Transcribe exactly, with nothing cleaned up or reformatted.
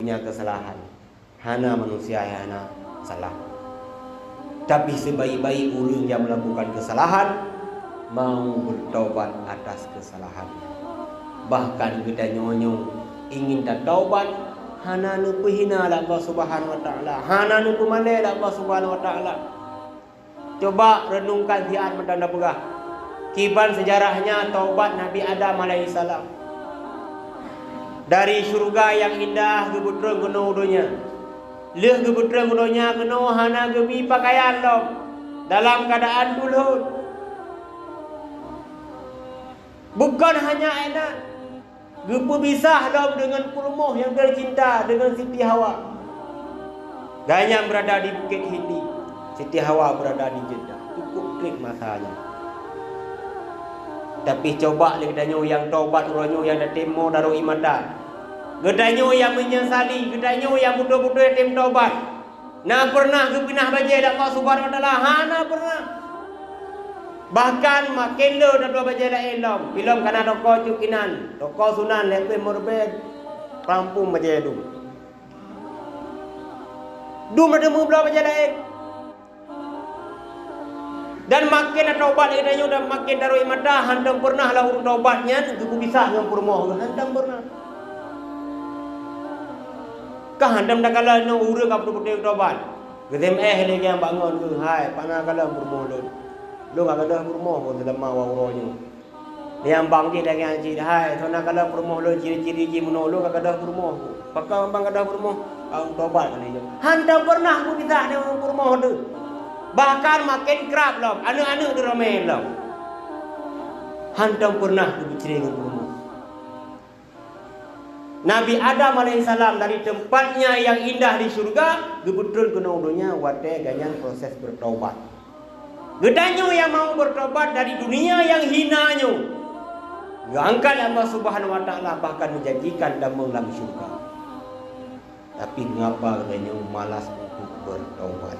punya kesalahan. Hana manusia nyang hana salah. Tapi sebaik-baik ureuëng nyang melakukan kesalahan mau bertobat atas kesalahan. Bahkan geutanyoe nyoe ingin tataubat, hana neupeuhina lé Allah Subhanahu wa Taala, hana neupeumalée lé Allah Subhanahu wa Taala. Coba renungkan siat mantong tapeugah kiban sejarahnya taubat Nabi Adam alaihissalam. Dari syurga nyang indah geubeutrön keunoe u donya. Lheueh geubeutrön u donya keunoe hana geubi peukayan lom, dalam keuadaan tulhon. Bukon hanya énan, geupeubisah lom deungon peurumoh nyang teucinta, deungon Siti Hawa. Gobnyan beurada di Bukét Hindi, Siti Hawa beurada di Jeddah. Cukup treb masa nyan. Tapi coba lé geutanyoe nyang tobat uroe nyoe nyang tatem mo daroe ié mata. Geutanyoe nyang meunyeusali, geutanyoe nyang beutôi-beutôi tatem tobat. Na peureunah geupinah bajée lé Allah Subhanahu wa Taala? Hana peureunah. Bahkan maken le na dua bajée laén lom. Ilom kana toko cuk inan, toko sunan lhée peuet meureubeuen, rampung bajée dum. Dum na deungoe bloe bajée laén. Dan maken na tobat lé geutanyoe dan maken daroe ié mata, hantom peureunah lah ureuëng tobat nyan geupeupisah ngon peurumoh geuh, hantom peureunah. Ka hantom takalon nyoe ureuëng ka beutôi-beutôi tobat. Geuseumeung lé nyang bangon geuh, "Hai, pat na kalon peurumoh lôn? Lôn ka gadôh peurumoh kon seulama uroe nyoe." Nyang bang jih lagée nyan cit, "Hai, soe na kalon peurumoh lôn, ciri-ciri jih meunoe, lôn ka gadôh peurumoh." Pakon bang gadôh peurumoh? Ka tobat kali nyoe. Hantom peureunah geupisah ngon peurumoh teuh. Bahkan maken krab lom, aneuëk-aneuëk teuh ramé lom. Hantom peureunah geupeucre ngon peurumoh. Nabi Adam alaihissalam dari tempatnya yang indah di syurga geubeutrön keunoe u donya watée gobnyan proses bertobat. Geutanyoe nyang mau bertobat dari dunia yang hina nyoe, geuangkat lé Allah Subhanahu wa Taala bahkan menjanjikan damong lam syurga. Tapi mengapa geutanyoe malas untuk bertobat?